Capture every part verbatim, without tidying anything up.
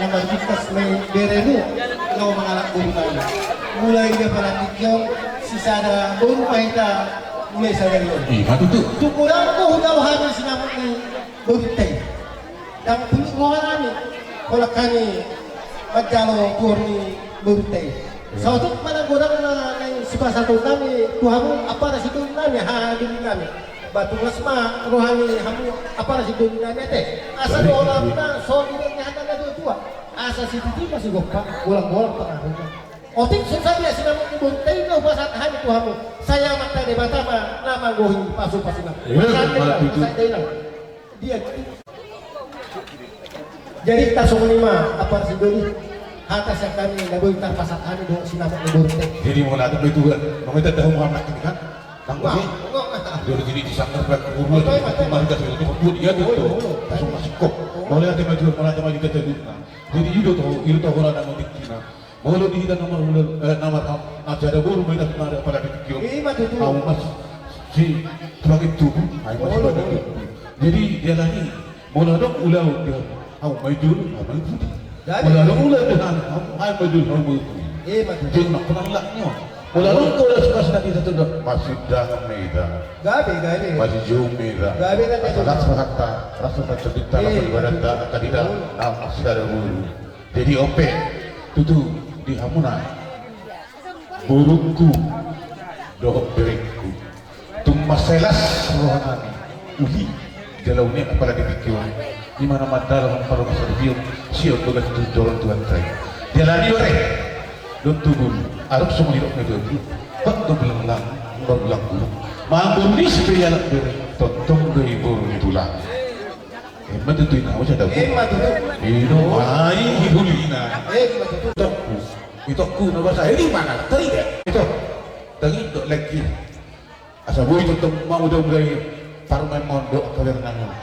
Na marbingkas ma i beremu, na mangalap boru nami. Mulai di apala tingki on, sisada boru ma hita mulai sadari on. Ima tutu. Tung godang do hujalo hami sinamot ni borunta i. Ndang puluk roha nami, holan hami manjalo tuhor ni borunta i. Saotik ma na godang na naeng sipasahaton nami tu hamu, ampara sidoli nami, haha doli nami. Ba tunas ma roha ni hamu, ampara sidoli nami ate. Asa dohonon ma songon i do hata ni natuatua. Asa sititi ma sigompa, bolangbolang pangarahutna. Otik so sadia sinamot ni borunta i na hupasahat hami tu hamu. Sai Amanta Debata ma na manggohi pasupasuna. Jadi tarsongon i ma, ampara sidoli, hata sian hami na boi tarpasahat hami dohot sinamot ni borunta i. Jadi mauliate ma i tu Tuhan, mauliate ma i tu Tuhan. Nang bagi. Jadi di sanggar bagi guru, mari kasih itu buat dia tu. Langsung masuk kok. Mauliate ma i tu Tuhan, mauliate ma i tu Tuhan. Jadi i do tu, i do tu hora na mau dikina. Molo di hita na marhula, eh, na mar-, na sada boru ma hita na apala di tingki on. Ima tutu. Au mas si sebagai tubuh, ai mas sebagai tubuh. Jadi dia lagi, molo adong ulaon dia, au ma i jolo, au ma i pudi. Molo adong ulaon dia, au ma i jolo, au ma i pudi. Ima tutu. Jadi nak kenal lah nyo. Molo adong kau dah suka sudah kita tu dah, masih dah meda. Gabe, gabe. Masih jauh meda. Gabe kan. Asal rasa hata, rasa hata kita, rasa ibarat kita, kita, au mas sada boru. Jadi on pe tutu di hamuna borungku dohot berengku. Tung mansai las roha nami uli jala uli apala di tingki on. Ima na mandalani parumaen saribion sian bagas tu toron Tuhanta i. Jala ni ore dohot tu boru, adong songon i dok na dua pulu. Bak do bilang lang, baru bilang pulu. Mambo ni si pe ialap bereng, tongtong do i boru ni tulang. Ima tutu, ina au sada boru. Ima tutu. I do ma i hulina. Ima tutu. Itokku. Itokku na basa i di mana? Tadi deh. Ito. Tadi do lagi. Asa boi tongtong mamudamudai parumaen ma on dohot kabar nami on.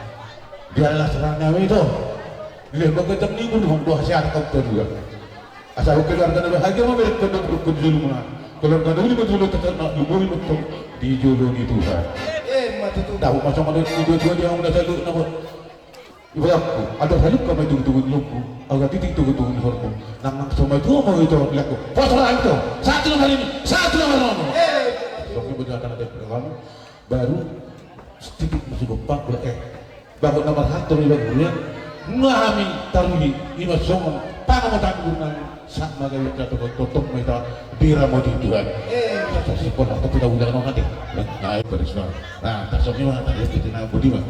Dia adalah serang nami ito. Dia bagai tong ni bulu hong doha siar kau kedua. Asa keluarga na bahagia ma bereng kondok rukun di jolona. Keluarga na uli ma di jolo, tatarnak lumuri ma tong di jolo ni Tuhan. Ima tutu. Tahu ma songon i dua-dua dia, au na salut na bo. Ibaratku, ada salut kama i tunggu-tunggu di lombu. Au na titik tunggu-tunggu di horbo. Nang nang so ma i tu ma i tu laku. Pos orang itu. Satu nomor ini. Satu nomor ini. Oke, betul, akan ada program. Baru sedikit masuk ke pangkul, eh. Bagot na marhantor iba gurian, nunga hami taruhi, ima songon pangamotan guru nami, sahat ma gabe hita tongtong ma hita diramoti Tuhan. Eh, sipon atau tidak ulang nongan deh. Nah, baris nang. Nah, tarsongon i ma, tadi itu na bodi ma.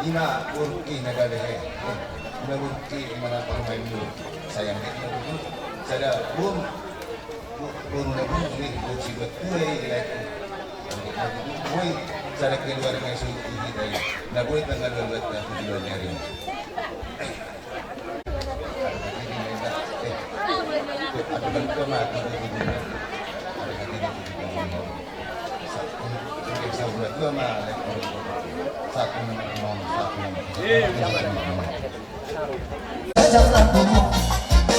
Ima boru i na gabe he. Ima boru i, ima na parumaenmu. Sayang he. Sada boru. Boru na bungkuk i, boru si buat kue i, lae. Boi sada keluarga i so i hita i. Na boi tanggal dua belas, tanggal tujuh belas ni ari. Ada hati di mega. Eh. Ada hati di mega. Ada hati di mega.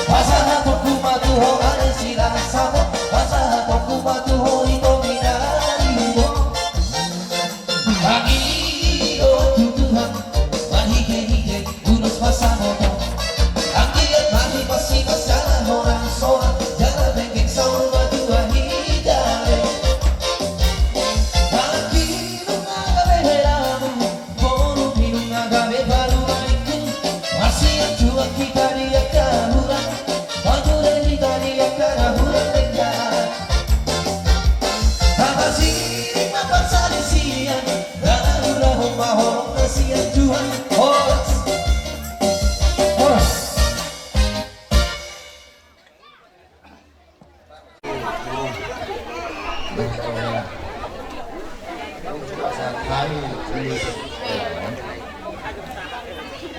Pasahatonku ma tu ho ale Silangsamot, pasahatonku ma tu ho ito pinariu. Pangido tu Tuhan, marhitehite ulos pasahaton. Anggiat marhipashipas jala horas-horas, jala benggeng saur matua hita ale. Anggi nunga gabe helamu, boru nunga gabe parumaenku. Marsianjuan hita di angka hurang, pangula hita di angka na hurang denggan. Tapasiring ma parsalisian, jala ulahon ma holong na sianjuan. Horas. Horas.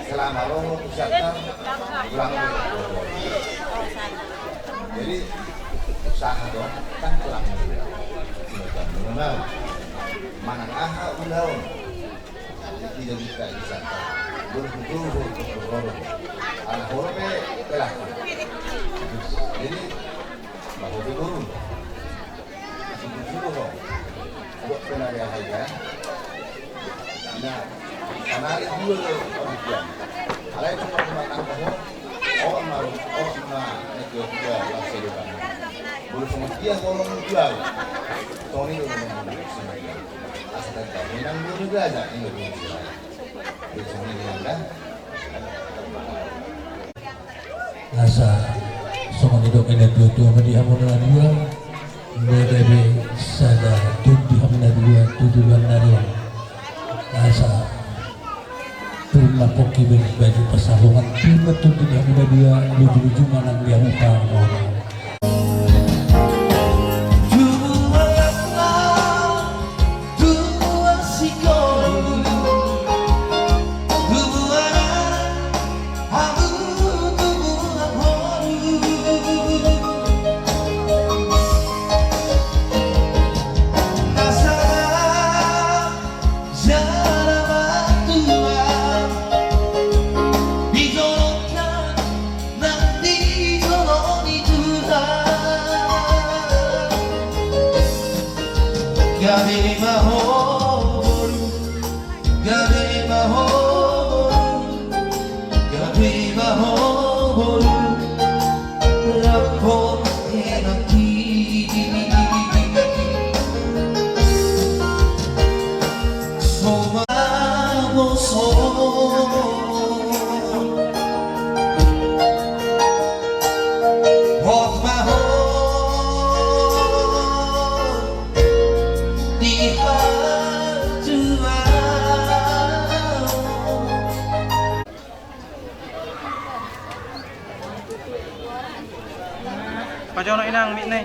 Selama romo pusaka ulang. Jadi usaha dong kan ulang. Manang aha ulaon. Tidak bisa disangka. Belum tentu berkorong. Anak horpe pelaku. Jadi bahwa itu sudah sudah kok. Buat penari ahai kan. Nah, penari dua orang. Alai cuma rumah tangga ho. Orang malu, orang na itu juga masih depan. Belum sama dia ngomong jual. Tony udah ngomong sama dia. Astaga, menang dulu aja ini dulu. Asa songon nidok ni natuatua ma di hamu na dua, molo gabe sada tondi hamu na dua tu tulang na dua. Asa turun ma pongki baju pasahaton, turun ma tondi di hamu na dua, lujuluju ma nang di hamu pangamoan. Jala matua di jolonta nang di jolo ni Tuhan. Gabe ma ho boru, gabe ma ho boru, gabe ma ho boru. Rap hot enak i. Soba boso. Hot ma ho. Di hatuaon. Pajonok inang, mik ni.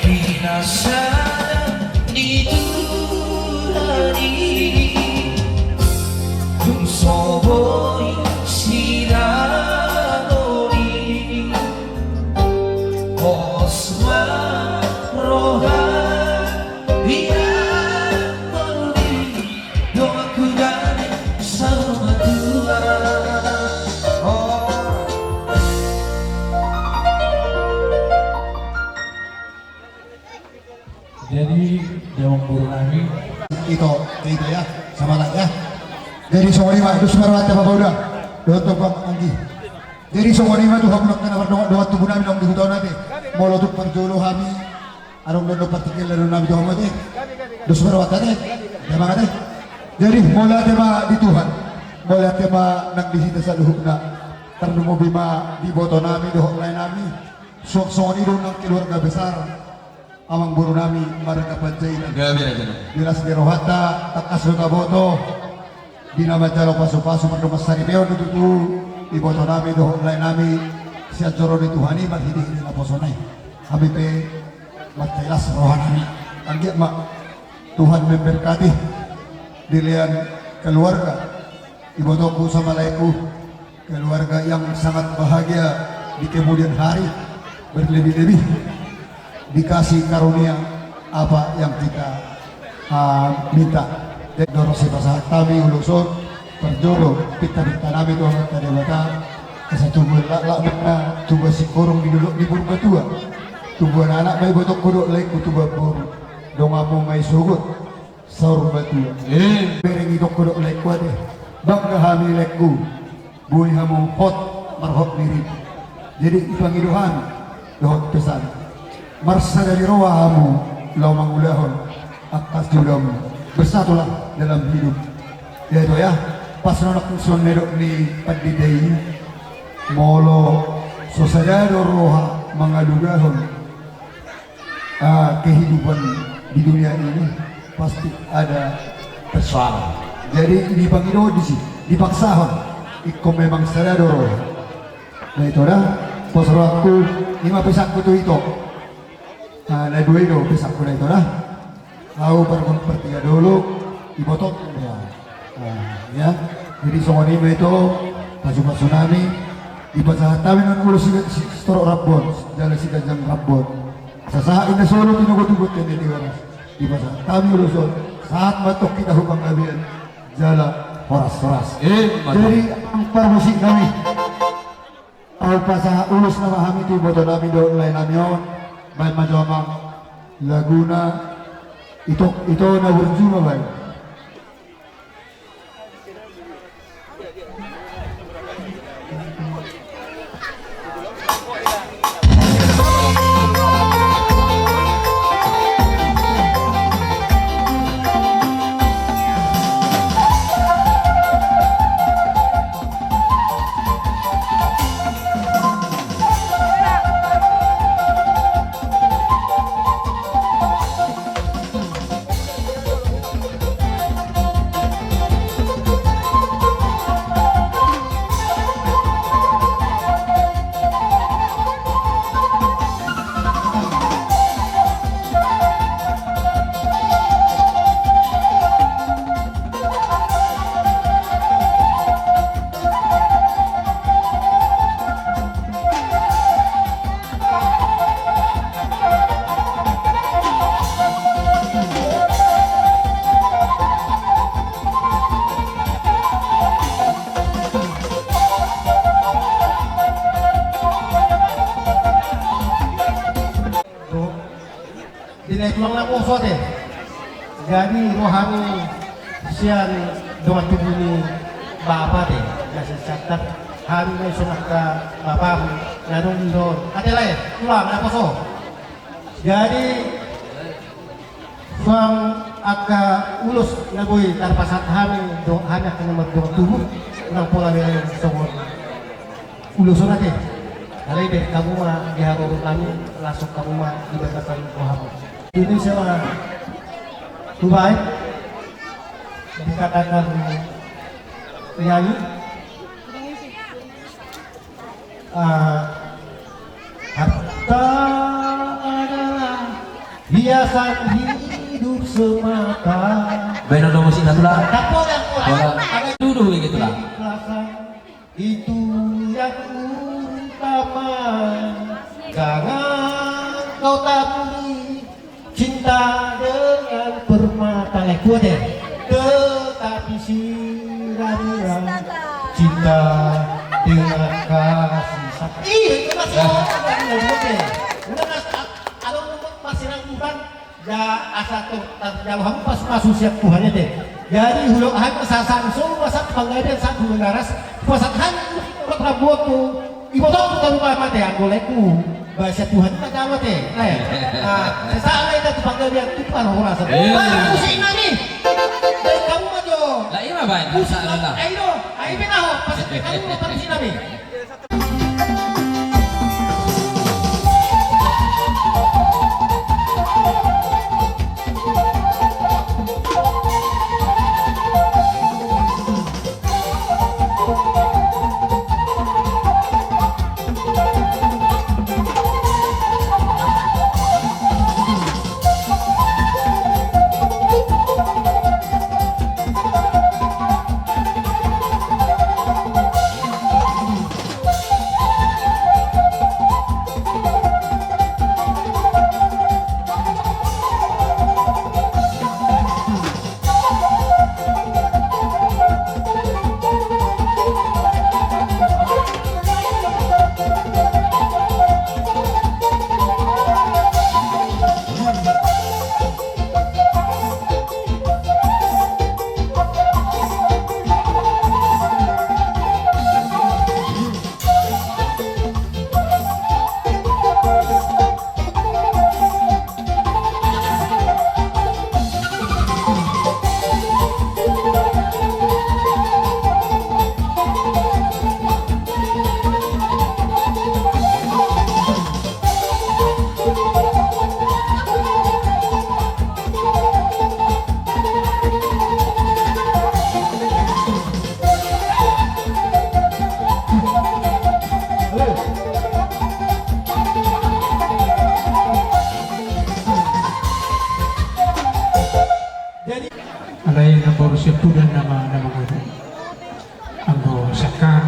Pinasaran ni Tuhan i, dung so boi sirangon i, pos ma roha. Jadi, damang boru nami. Ito, ito ya, sama lah ya. Jadi, songon i ma, dos ma rohanta Bapak uda. Dohot Bang Anggi. Jadi, songon i ma tu hamu na mardongan-dongan tubu nami nang di huta on ate. Molo tung parjolo hami. Adong do partingkian do nami tu hamu ate. Dos ma rohanta ate. Damang ate. Jadi mauliate ma di Tuhan. Mauliate ma nang di hita saluhutna. Tarlumobi ma di iboto nami dohot lae nami. Suang songon i do nang keluarga besar amang boru nami marga Panjaitan. Gabe raja nami. Di las ni rohanta, tangkas do taboto. Di na manjalo pasupasu mardongan saripeon do tutu iboto nami dohot lae nami Sian joro ni Tuhan i marhitehite naposona i, hami pe mansai las rohanami. Anggiat ma Tuhan memberkati dilean keluarga, ibotongku sama laengku, keluarga yang sangat bahagia di kemudian hari, berlebih-lebih dikasih karunia apa yang kita, ah, minta. Jadi, dorong sipasahat hami ulos on, parjolo pinta-pintanami tu Amanta Debata, asa tubuan laklak ma, tubuan singkoru di dolok ni Purbatua, tubuan anak ma ibotongku dohot laengku, tubuan boru donganmu ma i sogot saur matua. Eh. Bereng ibotongku dohot laengku ate, bangga hami laengku. Boi hamu hot marhot mirip. Jadi dipangido hami dohot pesan, marsada ni roha hamu laho mangulahon angka siulaonmu. Bersatulah dalam hidup. Ya, itu ya. Pas nonok songon na nidok ni pandita i, molo so sada do roha mangalugahon, ah, kehidupan di dunia ini pasti ada persoalan. Jadi dipangido disi, dipaksahon, ingkon memang sada do roha. Na ito da, pos rohangku, ima pesanku tu ito. Ah, na dua i do pesanku na ito da. Au par-, partiga dolok, ibotongku. Ya. Ah, ya. Jadi songon i ma ito, pasu-pasunami, dipasahat hami nuaeng ulos si, si, sitorop rap on, jala siganjang rap on. Sasahat inda solu, tinogu tugut tene di garas. Dipasahat hami ulos on, sahat ma tong hita tu panggabean jala horas-horas. Eh, mantap. Jadi, amang parmusiknami, au pasahat ulos nama hami tu ibotonami dohot laenami on, baen ma jo amang laguna, ito, ito na burju ma baen. Di na tulang naposo ate. Jadi rohami sian dongan tubu ni bapa ate, na sian Siantar, hami ma i songon angka bapam na adong di son. Ate lae, tulang naposo. Jadi suang angka ulos na boi tarpasahat hami dohot hami angka na mardongan tubu, unang pola bere songon ulos on ate. Alai bereng hamu ma di haroro nami, las hamu ma di bagasan rohamu. Ini sama tubaik dikatakan nyanyi. Ah, harta adalah hiasan hidup semata. Baen do musik na tulang. Pola. Dudu begitu lah. Itu yang utama. Jangan kau taburi cinta dengan permata. Lae, kuat ya. Tetapi sirah-rira cinta dengan kasih sayang. Iya, itu masih orang yang ngomong deh. Udah, Mas, a-, kalau ngomong masih ragukan. Ya, asa tu, tar-, jauh hamu pas masuk siap Tuhan ya, deh. Jadi, hulo hami sasan solu, masa panggabean satu menaras, pasat hami, rot rabuat tu, ibotongku tarupa mate, anggo laengku, bahasa Tuhan, kita jawab, deh. Eh, nah, sesala itu tu panggabean, tu parhorasan. Eh. Baen musik nami. Baen hamu ma jo. Lah, ima baen, musik masalah. Ayo, ayo, baen hamu, pas baen hamu, pas musik nami.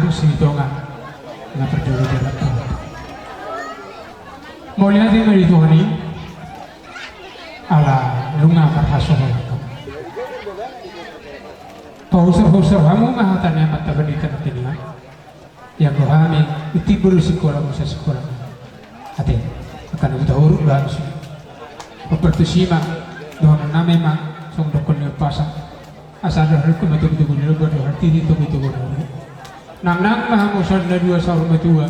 Sitonga na parjolo di anak. Mauliate ma di Tuhan i ala nunga marhasohotan. Pausar-usar hamu ma hata ni amanta Pandita na tenian. Ianggo hami i timbul sikola musa sikola. Ate, angka na buta huruf ba hamu si. Papartusi ma dohonon nami ma songon dokkon ni umpasa. Asa dohot rungkun ma togu-togu ni lombu, dohot titi togu-togu ni lombu. Nangnang ma hamu saur matua, saur matua.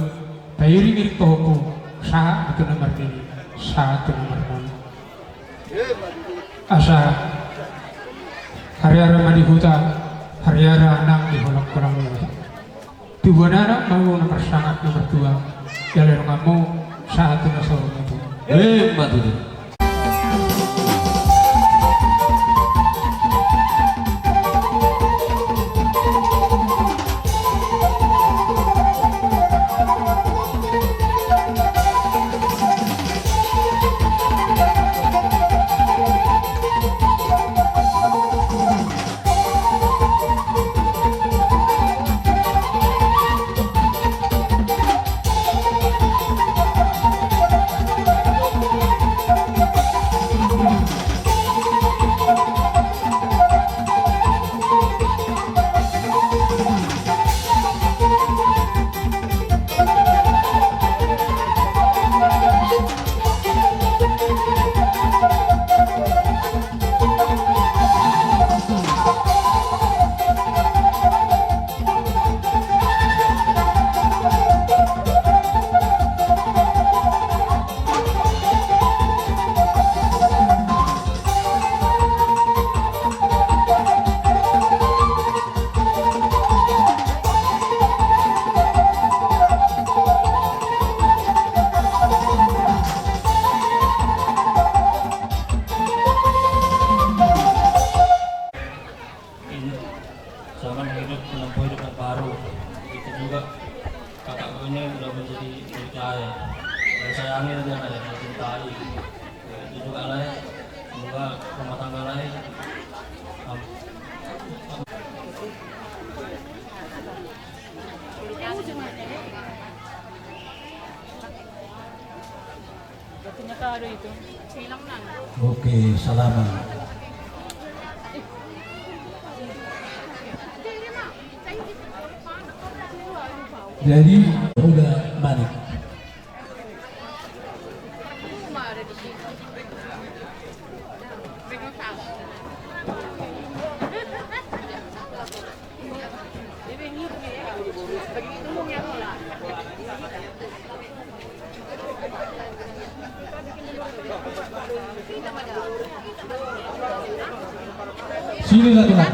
Pairing-iring pahompu, sahat ma tu na marnini, sahat tu na marnono. Asa hariara ma di huta, hariara nang di holang-holang ni huta. Tubuan anak ma hamu na marsangap na martua, jala donganmu sahat tu na saur matua. Emma tutu. Ini zaman hidup, menempuh hidup yang baru. Begitu juga kakak gue ini udah menjadi bocah ya. Saya sayangi dia, saya cintai. Begitu juga lah ya. Semoga rumah tangga lah ya. Am- Oke, salaman. Jadi, udah balik. Sini lah, Tuhan.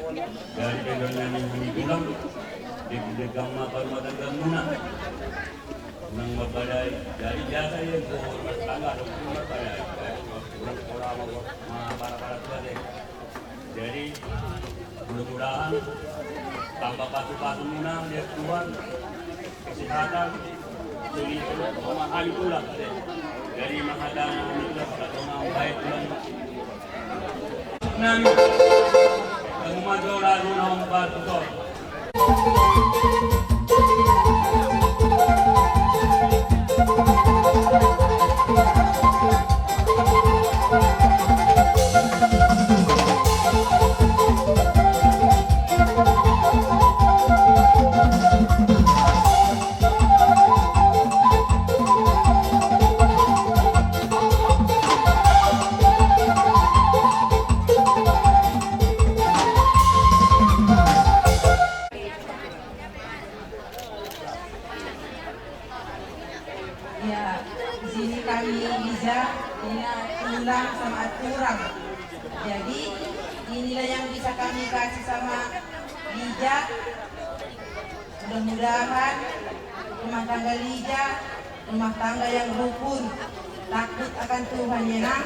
Jadi, bahenon nami hami tulang, denggan ma parrumatanggaanmuna. Unang marbadai, jadi biasa i, rumah tangga, rumah tangga. Jadi, mudah-mudahan tambah pasu-pasu muna, lihat Tuhan, kesehatan, jadi, jadi menghadirkan itu, kata orang baik, Tuhan. Nami, kamu maju lalu naung batu, Tuhan. Ya, di sini kami Lija, ini tulang sama tulang. Jadi, inilah yang bisa kami kasih sama Lija. Mudah-mudahan rumah tangga Lija, rumah tangga yang rukun, takut akan Tuhan, ya, Nang.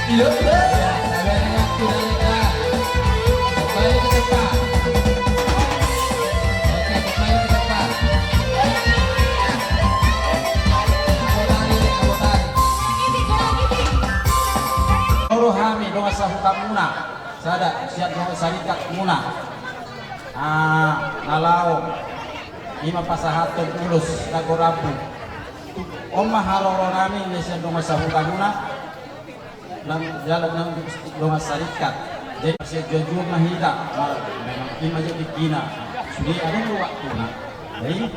Kembali ke tempat. Oke, kembali ke tempat. Ro hami dongan sahutamuna, sada sian dongan sarikat muna. Ah, na laho ima pasahathon ulos na gorambu. On ma haroro nami na sian dongan sahutamuna. Nang jala nang dongan sarikat. Jadi, sian jujuon ma hita, memang ima jadi kina. Sude adong do waktuna. Jadi,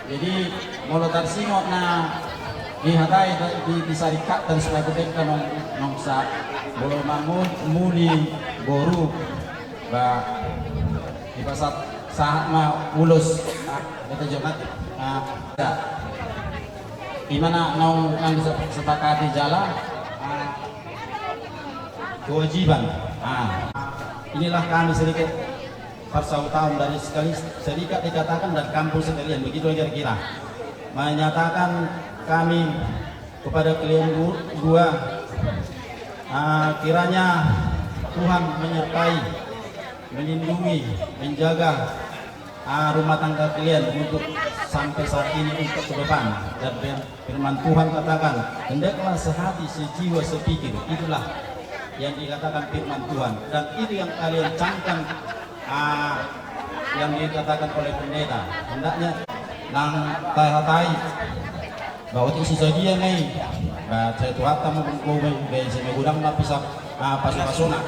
jadi molo tarsingot na dihatai di, di sarikat dan sebagainya kan nong, nong sa, molo mangun muli boru, ba, dipasahat ma ulos, ah, kata jonat, ah, ya. Ima na naung, naung disepakati jala, ah, kewajiban. Ah, inilah kami sedikit parsahutaon dari sekali, serikat dikatakan dari kampung sekalian, begitu kira-kira. Menyatakan kami kepada kalian du-, dua, ah, kiranya Tuhan menyertai, melindungi, menjaga ah, rumah tangga kalian untuk sampai saat ini, untuk ke depan. Dan fir-, firman Tuhan katakan, "Hendaklah sehati, sejiwa, sepikir." Itulah yang dikatakan firman Tuhan. Dan itu yang kalian camkan, ah, yang dikatakan oleh pendeta. Hendaknya nang tahatai Ba otik si sadia nai. Ba sai Tuhanta ma manggohi, ba sai ma godang ma pisa, ah, pasu-pasuna.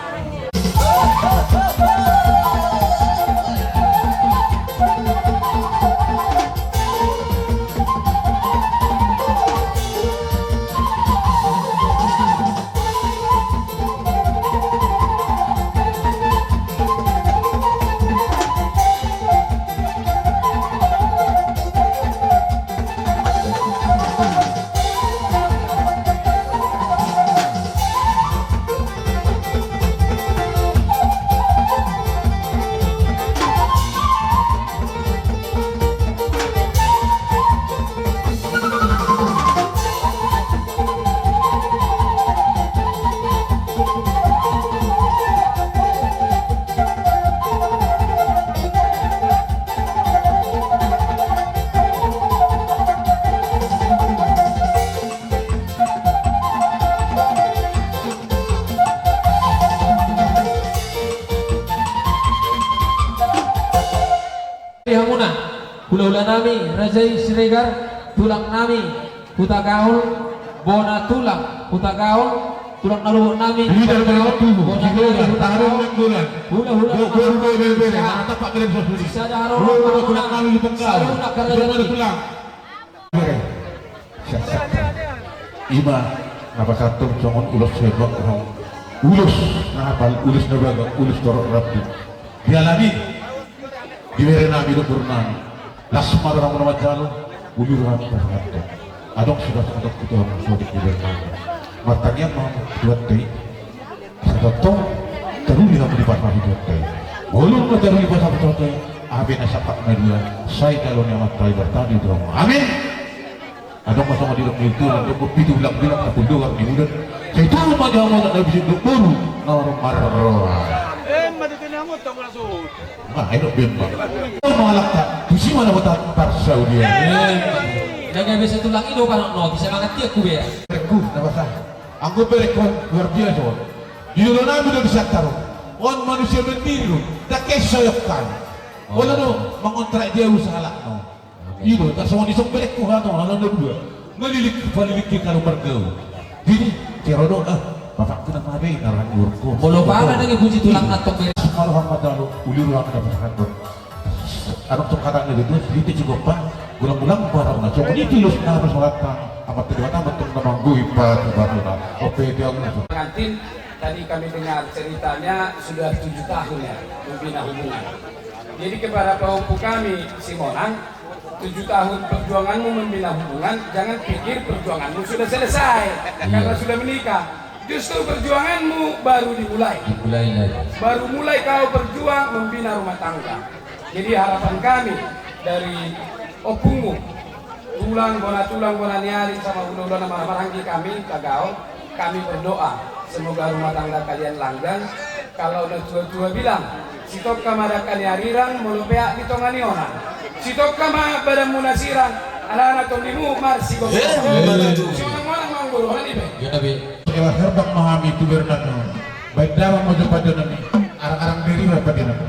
Di hamuna, hula-hula nami, Raja i Siregar, tulang nami, Hutagaol, bona tulang, Hutagaol, tulang na dohot nami, Hutagaol, bona nami, Hutagaol, hula-hula nami, sada haroro ma hamuna, saluhutna karaja nami. Ima na pasahathon songon ulos hepeng, ulos na hapal, ulos na bagak, ulos torop rambu. Dialami, dibere nami dohot boru nami. Las ma rohamu na manjalo, uli rohamu na pasahathon. Adong suda sangkap kita hamu sude dibere nami. Martangiang ma hamu tu Tuhanta i. Asa tongtong taruli hamu di pasahat ni Tuhanta i. Molo nunga taruli pasahat ni Tuhanta i, aha pe na sahat na dua, sai jalo ni Amanta i martangiang tu hamu. Amin. Adong ma songon didok ni tulang, dung pitu bulan-bulan, sampulu dohot ni bulan. Sai tubu ma di hamu anak na bisuk dohot boru na marroha. Eh, ma di tengah hamu tong langsung. Nah, enak bemba. Kau mangalangka, tusi mana kota tarsau dia. Eh, jaga biasa tulang i do, kalau no, bisa mangan tiap ku bea. Berengku, na pasahat. Anggo berengku, luar biasa, on. Di dolo nami do di Santaro. On manusia mandiri do. Dang keso yokkan. Olo do, mangontrak dia usaha lak no. I do, tarsongon i songon berengku hata, ala na dua. Malilik, palilik ke kalau margau. Jadi, tero do, ah, bapakku na mabe, na ranggurku. Molo pala nang ipuji tulang na tong bere. Sumaro hang matalo, uli ruang na pasahathon. Adong tong kata na betul, sedikit cukup, Pak. Gulang-gulang barang na, cukup itu los na pasahathon. Amat kedua, amat tong na manggohi, Pak, Pak, Pak. Oke, dia. Pengantin, tadi kami dengar ceritanya sudah tujuh tahun ya, membina hubungan. Jadi kepada pahompu kami, Simonang, tujuh tahun perjuanganmu membina hubungan, jangan pikir perjuanganmu sudah selesai karena sudah menikah. Justru perjuanganmu baru dimulai. Dimulai lagi. Baru mulai kau berjuang membina rumah tangga. Jadi harapan kami dari ompungmu, tulang, bona tulang, bona ni ari, sama hula-hula na marhahamaranggi kami, Hutagaol, kami berdoa. Semoga rumah tangga kalian langgeng. Kalau na tua-tua bilang, sitongka ma dangka ni arirang, molo peak di tonga ni onan. Sitongka ma badanmuna sirang, alana tondimu marsigomgoman. Eh, mana tu? Sionang-onang ma amang boru, onan i pe. Ia na be. Ia herbak ma hami tu Bernardo. Baen damang ma jo pajonami. Arang-arang diri ma pajonami.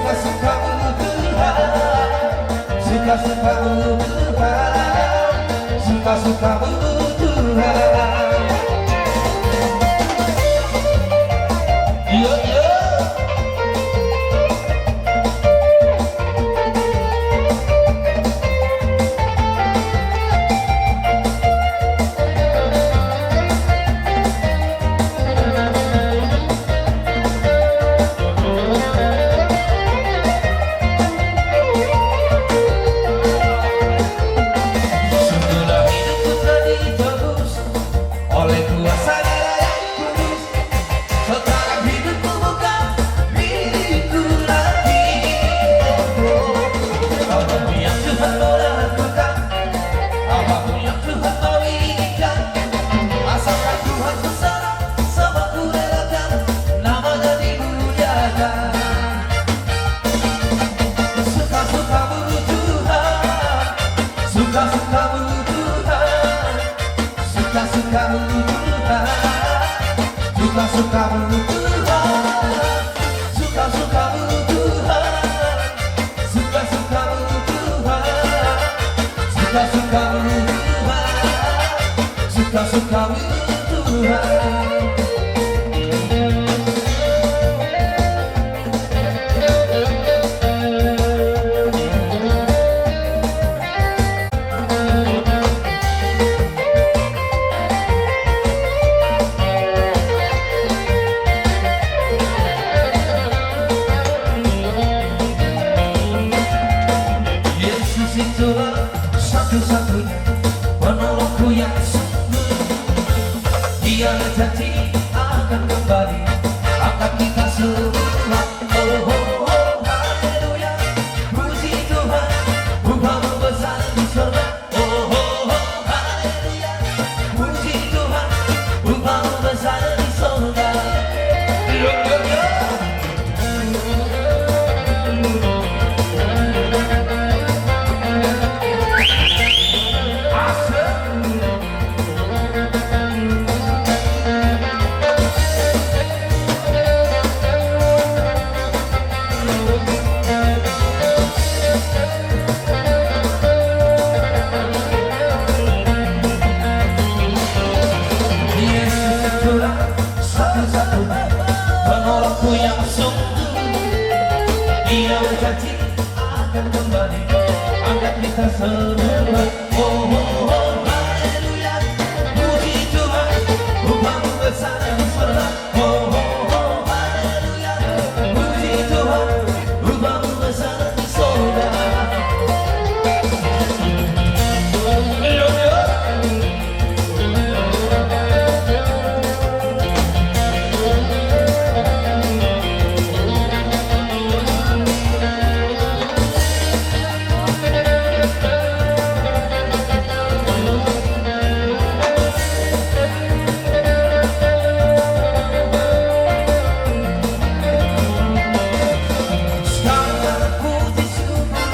Suka-sukamu Tuhan, suka-sukamu Tuhan, suka-sukamu Tuhan. Iyo, iyo. Sudah hidupku telah ditebus oleh kuasa Darah Yang Kudus. Sekarang hidupku bukan milikku lagi. Apapun yang Tuhan mau lakukan, apapun yang Tuhan mau inginkan, asalkan Tuhan ku serah, semua ku relakan, nama-Nya dimuliakan. Suka-sukamu Tuhan, suka-sukamu Tuhan, suka-sukamu Tuhan, suka-sukamu Tuhan, suka-sukamu Tuhan, suka-sukamu Tuhan, suka-sukamu Tuhan, suka-sukamu Tuhan. Yesus itulah satu-satunya penolongku yang sungguh. Dia janji akan kembali angkat kita semua. Oh, oh, oh, haleluya. Puji Tuhan, upah-Mu besar di sorga. Oh, oh, oh, haleluya. Puji Tuhan, upah-Mu besar di sorga. Yo, yo, yo. Asik. Yesus itulah satu-satunya penolongku yang sungguh. Dia berjanji akan kembali angkat kita semua. Oh, oh, oh, haleluya. Puji Tuhan, upah-Mu besar di sorga. Oh, oh, oh, haleluya. Puji Tuhan, upah-Mu besar di sorga. Yo, yo. Sekarang puji syukur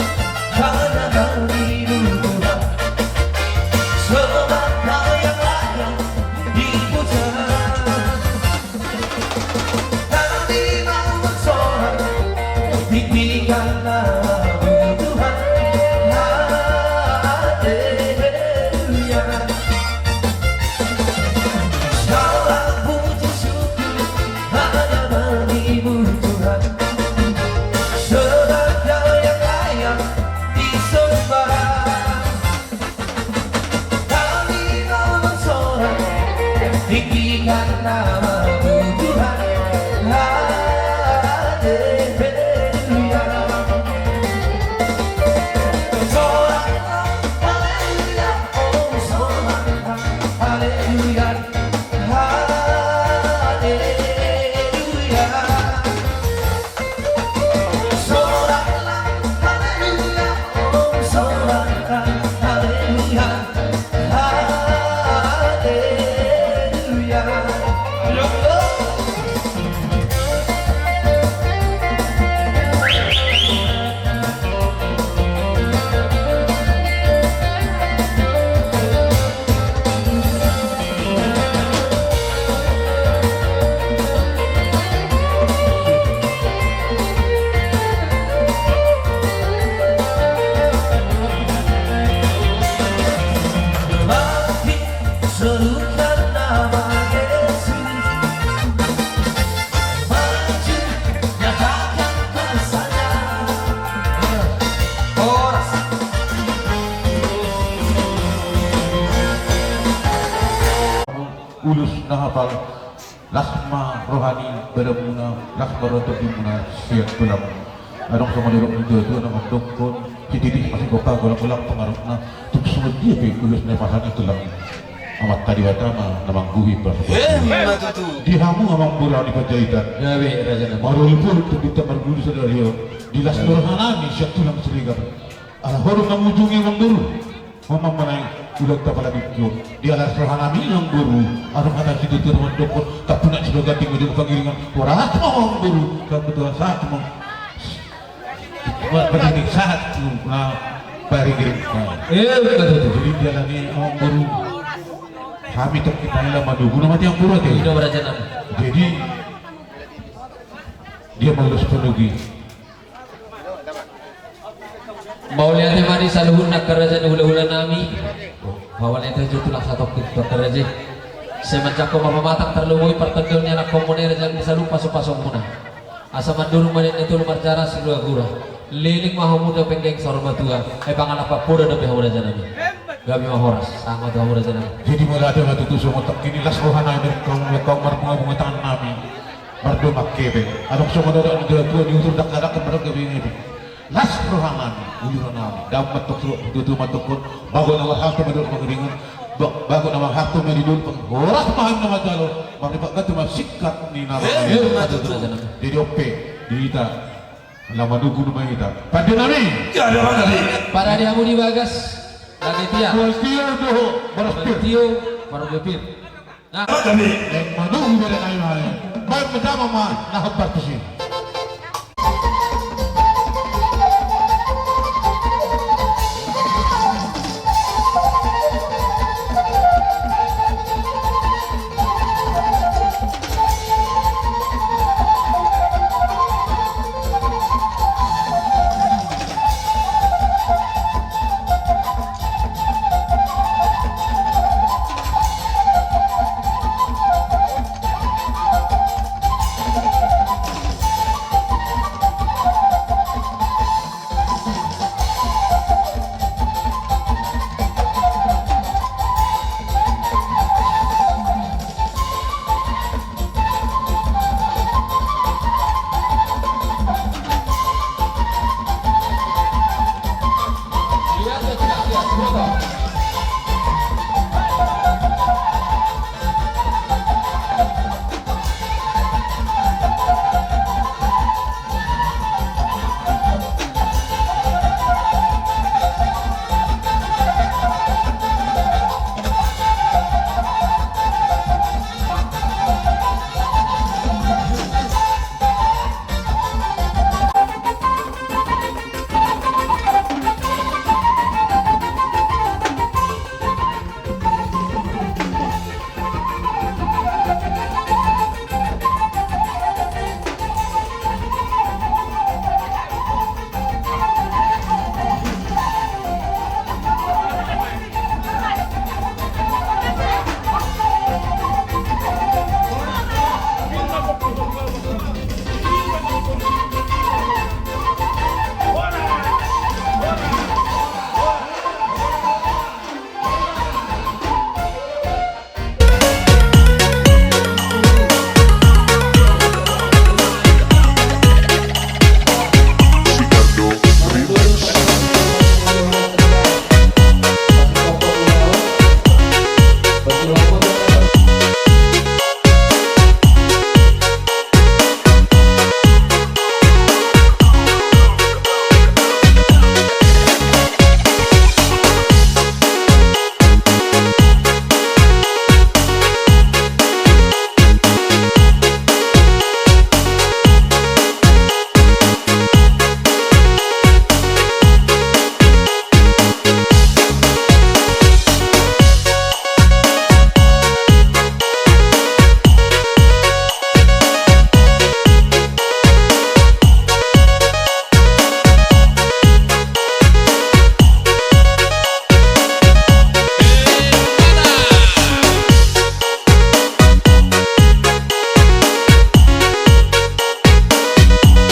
hanya bagi-Mu Tuhan. Semua yang layak dipuja. Kami mau bersorak, tinggikan nama-Mu Tuhan. Haleluya. Segala puji syukur hanya bagi-Mu Tuhan. Sebagai yang layak disembah. Kami mau bersorak, tinggikan nama-Mu Tuhan. Haleluya. Hapal, las ma roha ni badanmuna, las ma roha ni tondimuna, sian tulang. Adong songon nidok ni tua-tua na mandokkon, sititi masih gopa, golak-golak pangarahutna, tung songon dia pe ulos na pasahat ni tulang i. Amanta Debata ma na manggohi pasupasu. Emma tutu. Di hamu amangboru ni Panjaitan. Gabe, raja nami. Marolopolop tondinta margulir sadari on. Di las ni roha nami sian tulang Siregar. Ala ho do mangujungi amangboru. Mamang manang ulang tapala dikio. Di las roha nami amangboru. Adong hata ni tua-tua na mandokkon, tampunak sibaga tinggi di pangiringan. Horas ma amangboru. Tampunak sahat ma. Ba-, baganing sahat tu na parigiring. Eh, betul, betul. Jadi dia lagi amangboru. Hami tok hita ela manogu nama tiang boru ate. Ino raja nami. Jadi dia mau los penugi. Mauliate ma di saluhutna angka raja ni hula-hula nami. Mauliate jo tulang satongkin tu angka raja i. Sai manjangkon ma pamatang tarlumobi partondion ni anakkonmuna i raja nami, sai lupa pasu-pasumuna. Asa mandurung ma nian na tolu marjaras di luat gura. Leleng ma hamu dope angka saur matua. Ai pangalampan poda dope hamu raja nami. Gabe ma horas. Sanga tu hamu raja nami. Jadi mauliate ma tutu songon tangkini las roha nami, kau, kau marbunga-bunga tangan nami. Mardomu hepeng. Adong songon nidok ni tua-tua ni utur dakdanak marga bingin. Las roha nami, uliron nami. Dam mantok tu, tu, tu mantok pun. Bagot na marhalto ma di dolok pangiringan. Ba-, bagot na marhalto ma di dolok pang-, horas ma hami na manjalo. Marlipat ganti ma singkat ni na. Eh, eh, betul, betul. Jadi on pe di hita. Ala manogu nama hita. Pande nami. Ya, ada apa tadi? Parade hamu di bagas. Lagi tia. Kual tio dohot baras pir. Tio, baru pir. Nah. Apa tadi? Yang manogu beda nai mai. Baik pertama ma na hot partusi.